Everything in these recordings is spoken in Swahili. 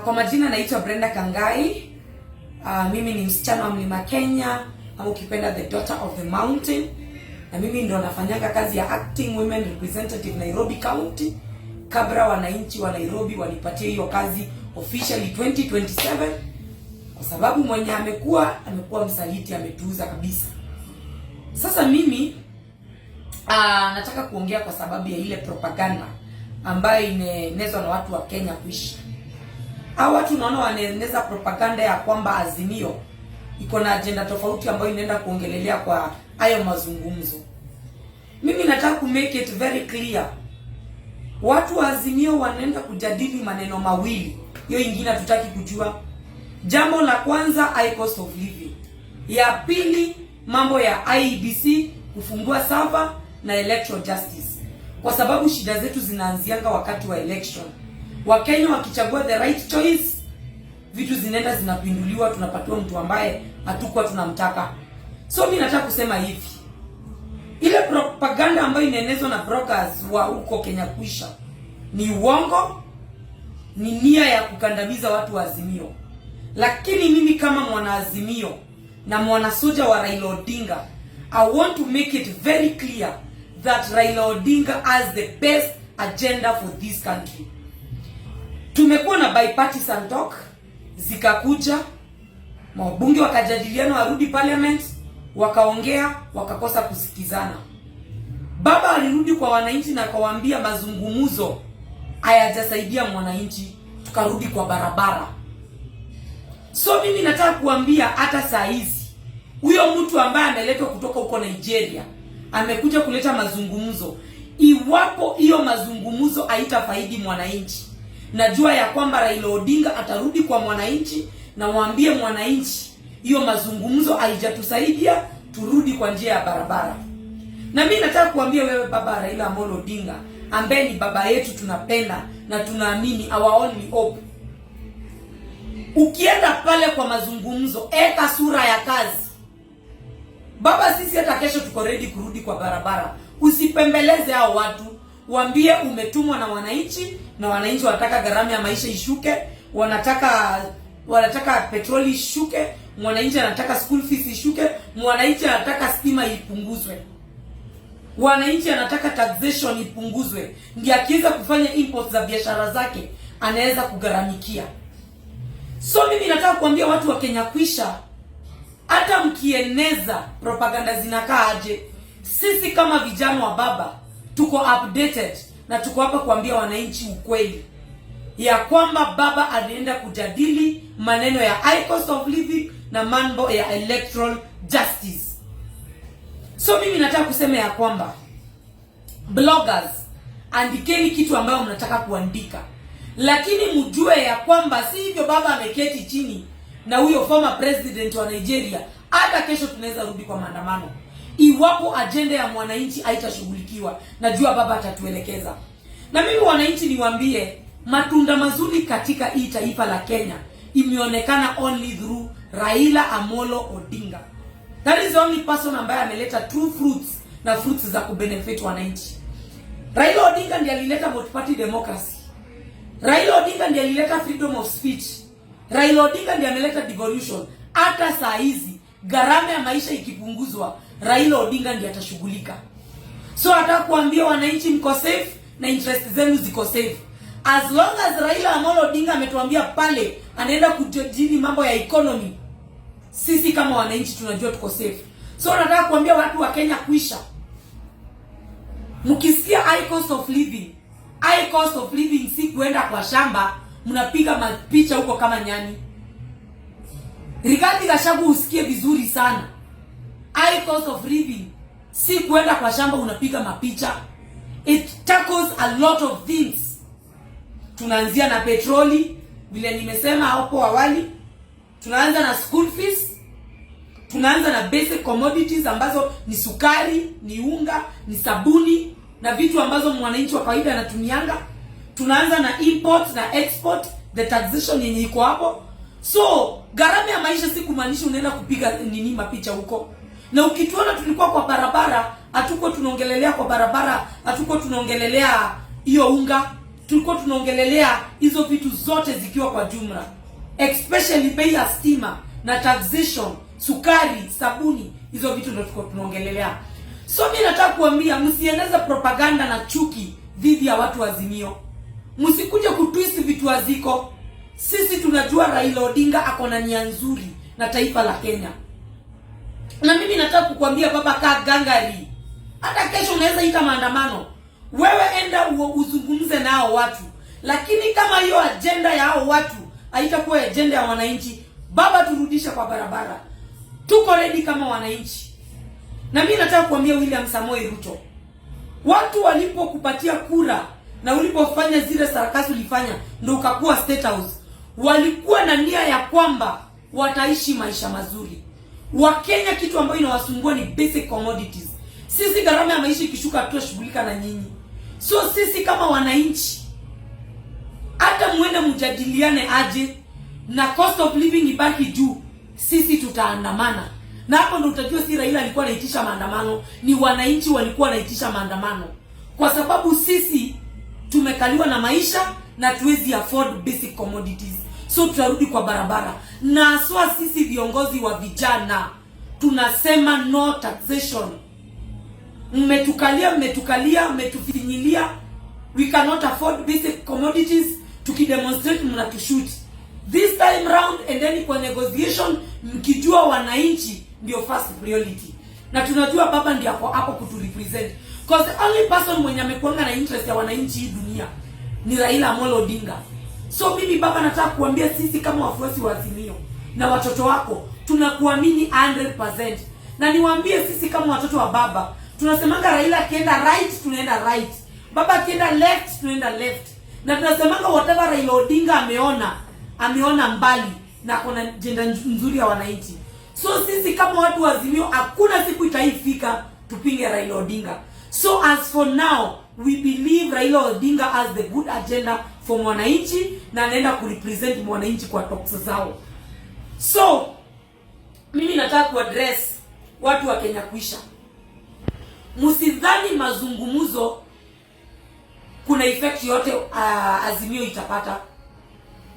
Kwa majina naitwa Brenda Kangai. Mimi ni msichana wa Mlima Kenya ama ukipenda the daughter of the mountain, na mimi ndo nafanyanga kazi ya acting women representative Nairobi County, kabla wananchi wa Nairobi wanipatie hiyo kazi officially 2027, kwa sababu mwenye amekuwa msaliti, ametuuza kabisa. Sasa mimi nataka kuongea kwa sababu ya ile propaganda ambayo inaenezwa na watu wa Kenya Kwisha. Hao watu unaona wanaeneza propaganda ya kwamba Azimio iko na agenda tofauti ambayo inaenda kuongelelea kwa hayo mazungumzo. Mimi nataka ku make it very clear. Watu wa Azimio wanaenda kujadili maneno mawili, hiyo ingine hatutaki kujua. Jambo la kwanza, high cost of living. Ya pili, mambo ya IEBC kufungua server na electoral justice, kwa sababu shida zetu zinaanzianga wakati wa election. Wakenya wakichagua the right choice, vitu zinaenda zinapinduliwa, tunapatiwa mtu ambaye hatukuwa tunamtaka. So mi nataka kusema hivi, ile propaganda ambayo inaenezwa na brokers wa huko Kenya Kwisha ni uongo, ni nia ya kukandamiza watu wa Azimio. Lakini mimi kama mwanaazimio na mwanasoja wa Raila Odinga, I want to make it very clear that Raila Odinga has the best agenda for this country. Tumekuwa na bipartisan talk, zikakuja mabunge wakajadiliana, warudi parliament, wakaongea, wakakosa kusikizana. Baba alirudi kwa wananchi na akawaambia mazungumzo hayajasaidia mwananchi, tukarudi kwa barabara. So mimi nataka kuambia hata saa hizi huyo mtu ambaye ameletwa kutoka huko Nigeria amekuja kuleta mazungumzo, iwapo hiyo mazungumzo haitafaidi mwananchi, najua ya kwamba Raila Odinga atarudi kwa mwananchi na mwambie mwananchi hiyo mazungumzo haijatusaidia, turudi kwa njia ya barabara. Na mimi nataka kuambia wewe baba Raila Amolo Odinga, ambaye ni baba yetu tunapenda na tunaamini, our only hope. Ukienda pale kwa mazungumzo, eka sura ya kazi. Baba, sisi hata kesho tuko ready kurudi kwa barabara. Usipembeleze hao watu, waambie umetumwa na wananchi, na wananchi wanataka gharama ya maisha ishuke, wanataka petroli ishuke, mwananchi anataka school fees ishuke, mwananchi anataka stima ipunguzwe, wananchi anataka taxation ipunguzwe, ndiye akiweza kufanya import za biashara zake anaweza kugharamikia. So mimi nataka kuambia watu wa Kenya Kwisha, hata mkieneza propaganda zinakaa aje, sisi kama vijana wa baba tuko updated na tuko hapa kuambia wananchi ukweli ya kwamba baba anaenda kujadili maneno ya high cost of living na mambo ya electoral justice. So mimi nataka kusema ya kwamba bloggers, andikeni kitu ambayo mnataka kuandika, lakini mjue ya kwamba si hivyo baba ameketi chini na huyo former president wa Nigeria. Hata kesho tunaweza rudi kwa maandamano iwapo agenda ya mwananchi haitashughulikiwa. Najua baba atatuelekeza. Na mimi wananchi niwaambie, matunda mazuri katika hii taifa la Kenya imeonekana only through Raila Amolo Odinga. That is the only person ambaye ameleta true fruits na fruits za kubenefit wananchi. Raila Odinga ndiye alileta multi-party democracy. Raila Odinga ndiye alileta freedom of speech. Raila Odinga ndiye ameleta devolution. Hata saa hizi gharama ya maisha ikipunguzwa, Raila Odinga ndiye atashughulika. So nataka kuambia wananchi mko safe na interest zenu ziko safe. As long as Raila Amolo Odinga ametuambia pale anaenda kujadili mambo ya economy, sisi kama wananchi tunajua tuko safe. So nataka kuambia watu wa Kenya Kwisha, mkisikia high cost of living, high cost of living si kuenda kwa shamba mnapiga mapicha huko kama nyani. Rigathi Gachagua, usikie vizuri sana. High cost of living si kuenda kwa shamba unapiga mapicha. It tackles a lot of things. Tunaanzia na petroli vile nimesema hapo awali, tunaanza na school fees, tunaanza na basic commodities ambazo ni sukari, ni unga, ni sabuni na vitu ambazo mwananchi wa kawaida anatumianga. Tunaanza na import na export, the taxation yenye iko hapo. So gharama ya maisha si kumaanisha unaenda kupiga nini mapicha huko. Na ukituona tulikuwa kwa barabara, hatuko tunaongelelea kwa barabara, hatuko tunaongelelea hiyo unga, Tulikuwa tunaongelelea hizo vitu zote zikiwa kwa jumla, especially bei ya stima na taxation, sukari, sabuni, hizo vitu ndio tulikuwa tunaongelelea. So mi nataka kuambia, msieneze propaganda na chuki dhidi ya watu wa Azimio. Msikuje kutwist vitu haziko. Sisi tunajua Raila Odinga ako na nia nzuri na taifa la Kenya. Na mimi nataka kukuambia baba, kaa gangari. Hata kesho unaweza ita maandamano, wewe enda uzungumze nao watu, lakini kama hiyo agenda ya hao watu haitakuwa agenda ya wananchi, baba, turudishe kwa barabara. Tuko ready kama wananchi. Na mimi nataka kuambia William Samoei Ruto, watu walipokupatia kura na ulipofanya zile sarakasi ulifanya ndo ukakuwa State House, walikuwa na nia ya kwamba wataishi maisha mazuri. Wakenya kitu ambayo inawasumbua ni basic commodities. Sisi gharama ya maisha ikishuka, hatutashughulika na nyinyi. So sisi kama wananchi, hata muende mjadiliane aje na cost of living ibaki juu, sisi tutaandamana. Na hapo ndo utajua si Raila alikuwa anaitisha maandamano, ni wananchi walikuwa wanaitisha maandamano, kwa sababu sisi tumekaliwa na maisha na tuwezi afford basic commodities, so tutarudi kwa barabara. Na haswa sisi viongozi wa vijana tunasema no taxation. Mmetukalia, mmetukalia, mmetufinyilia, we cannot afford basic commodities. Tukidemonstrate mnatushoot. This time round, endeni kwa negotiation mkijua wananchi ndio first priority, na tunajua baba ndio ako hapo kuturepresent, 'cause the only person mwenye amekuanga na interest ya wananchi hii dunia ni Raila Amolo Odinga. So mimi baba, nataka kuambia sisi kama wafuasi wa Azimio na watoto wako tunakuamini 100%, na niwaambie sisi kama watoto wa baba tunasemanga Raila akienda right tunaenda right, baba akienda left tunaenda left, na tunasemanga whatever Raila Odinga ameona, ameona mbali na kuna agenda nzuri ya wananchi. So sisi kama watu wa Azimio, hakuna siku itaifika tupinge Raila Odinga. So as for now, we believe Raila Odinga has the good agenda for mwananchi na anaenda kurepresent mwananchi kwa talks zao. So mimi nataka kuaddress watu wa Kenya Kwisha. Msidhani mazungumzo kuna effect yote Azimio itapata.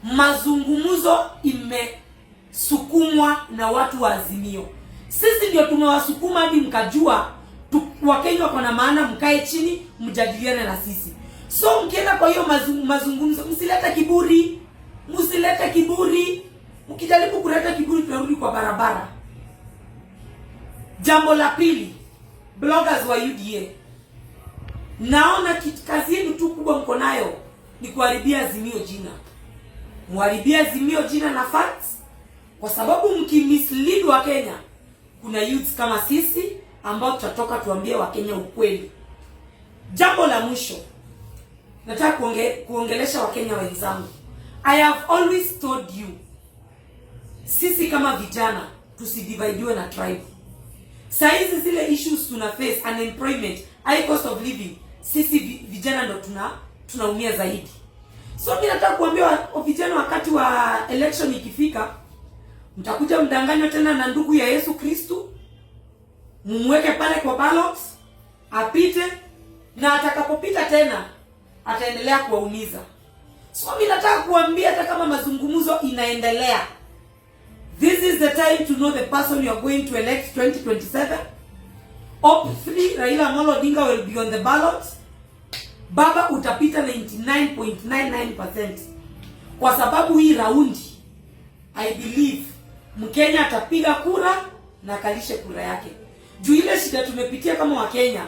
Mazungumzo imesukumwa na watu wa Azimio. Sisi ndio tumewasukuma hadi mkajua Wakenya wako na maana, mkae chini mjadiliane na sisi. So mkienda kwa hiyo mazungumzo, msilete kiburi, msilete kiburi. Mkijaribu kuleta kiburi, tunarudi kwa barabara. Jambo la pili, bloggers wa UDA, naona kazi yenu tu kubwa mko nayo ni kuharibia Azimio jina. Mharibia Azimio jina na facts, kwa sababu mkimislead Wakenya, kuna youths kama sisi ambao tutatoka tuambie Wakenya ukweli. Jambo la mwisho, nataka kuongelesha Wakenya wenzangu. I have always told you, sisi kama vijana tusidividiwe na tribe. Saa hizi zile issues tuna face, unemployment, high cost of living, sisi vijana ndo tunaumia zaidi. So mimi nataka kuambia vijana, wakati wa election ikifika, mtakuja mdanganywa tena na ndugu ya Yesu Kristu, mumweke pale kwa ballot apite, na atakapopita tena ataendelea kuwaumiza. So mimi nataka kuambia, hata kama mazungumzo inaendelea, this is the time to know the person you are going to elect 2027. Hopefully Raila Amolo Odinga will be on the ballot. Baba, utapita 99.99% kwa sababu hii raundi I believe Mkenya atapiga kura na akalishe kura yake. Juu ile shida tumepitia kama Wakenya,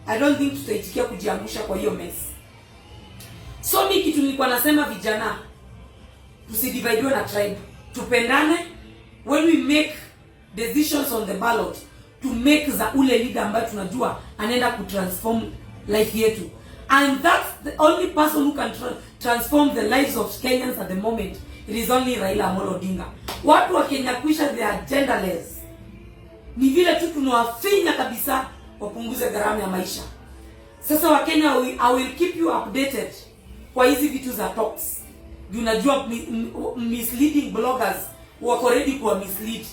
I don't think tutaitikia kujiangusha kwa hiyo mess. So mi kitu nilikuwa nasema, vijana, tusidividiwe na tribe, tupendane when we make decisions on the ballot, to make za ule leader ambaye tunajua anaenda kutransform life yetu, and that's the only person who can transform the lives of Kenyans at the moment. It is only Raila Amolo Odinga. Watu wa Kenya Kwisha, they are genderless. Ni vile tu tunawafinya kabisa wapunguze gharama ya maisha. Sasa Wakenya, I will keep you updated kwa hizi vitu za talks. Juu najua misleading bloggers wako ready kuwa mislead,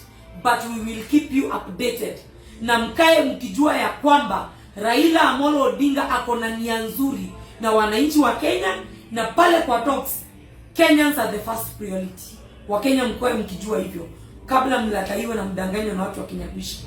but we will keep you updated, na mkae mkijua ya kwamba Raila Amolo Odinga ako na nia nzuri na wananchi wa Kenya Na pale kwa talks, Kenyans are the first priority. Wakenya mkoe mkijua hivyo kabla mlaghaiwe na mdanganywe na watu wa Kenya Kuisha.